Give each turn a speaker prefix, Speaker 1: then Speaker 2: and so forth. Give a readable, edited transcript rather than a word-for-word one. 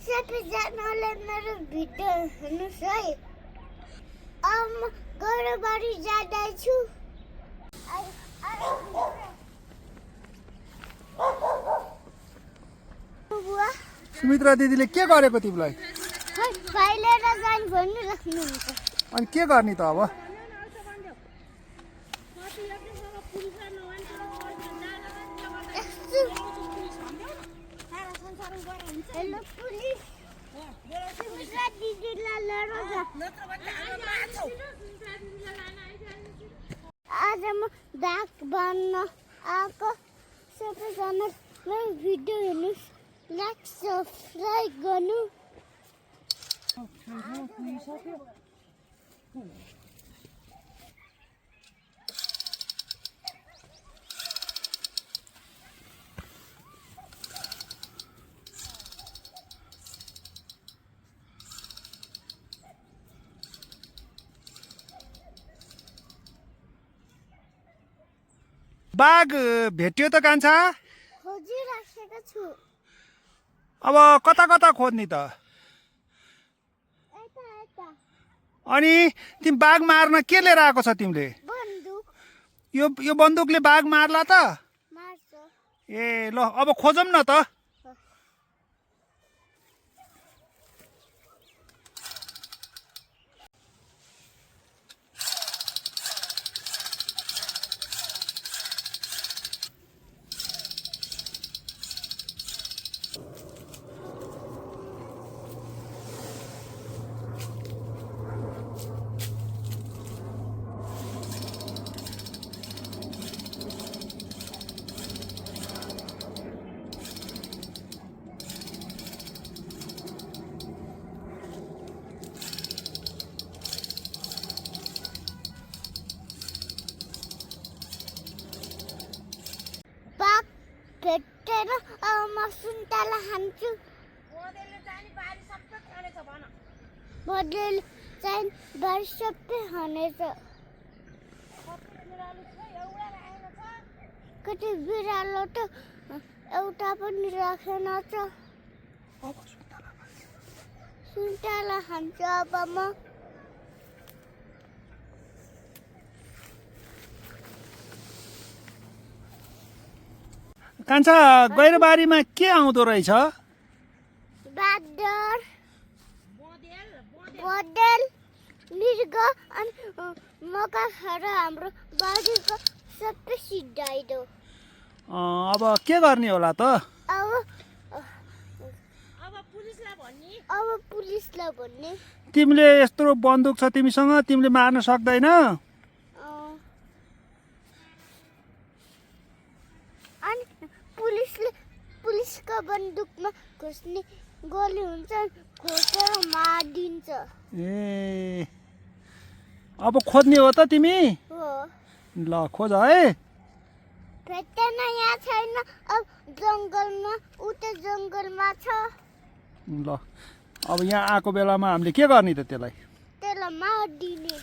Speaker 1: सबैजनाले मेरो भिडियो हेर्नुस् है। अब म गोरुबारी जाँदैछु।
Speaker 2: सुमित्रा दिदीले के गरेको तिमीलाई?
Speaker 1: बाहिर जान भन्नु राख्नुहुन्छ।
Speaker 2: अनि के गर्ने त अब?
Speaker 1: हेलो पुलिस, सुमित्रा दिदीलाई लिएर जा। आज म ब्याग बन्न आएको। सबैजना मेरो भिडियो हेर्नुहोस्, लाइक सब्सक्राइब गर्नु।
Speaker 2: बाघ भेट्यो त कान्छा?
Speaker 1: खोजिराखेको छु।
Speaker 2: अब कता कता खोज्ने त? अनि तिमी बाघ मार्न के लिएर आएको छ तिमीले?
Speaker 1: बन्दुक।
Speaker 2: यो बन्दुकले बाघ मार्ला त?
Speaker 1: मार्छ।
Speaker 2: ए ल अब खोजौँ न त।
Speaker 1: भेटेर म सुन्तला खान्छु। बडेल चाहिँ बारी सबै खानेछ। कति बिरालो त एउटा पनि राखेन छ। सुन्तला खान्छु अब म।
Speaker 2: कान्छा गैरबारीमा के आउँदो रहेछ?
Speaker 1: बाँदर, बडेल, मृग अनि मका खाएर हाम्रो बारीको सबै सिधाइदो।
Speaker 2: अब के गर्ने होला त?
Speaker 1: अब पुलिसलाई भन्ने।
Speaker 2: तिमीले यत्रो बन्दुक छ तिमीसँग, तिमीले मार्न सक्दैन?
Speaker 1: अनि पुलिसको बन्दुकमा घुस्ने गोली हुन्छ, घोसेर मारिदिन्छ।
Speaker 2: ए अब खोज्ने हो त तिमी?
Speaker 1: हो।
Speaker 2: ल खोज है।
Speaker 1: भेट्दैन, यहाँ छैन। अब जङ्गलमा, उता जङ्गलमा छ।
Speaker 2: ल अब यहाँ आएको बेलामा हामीले के गर्ने त त्यसलाई?
Speaker 1: त्यसलाई मारिदिने।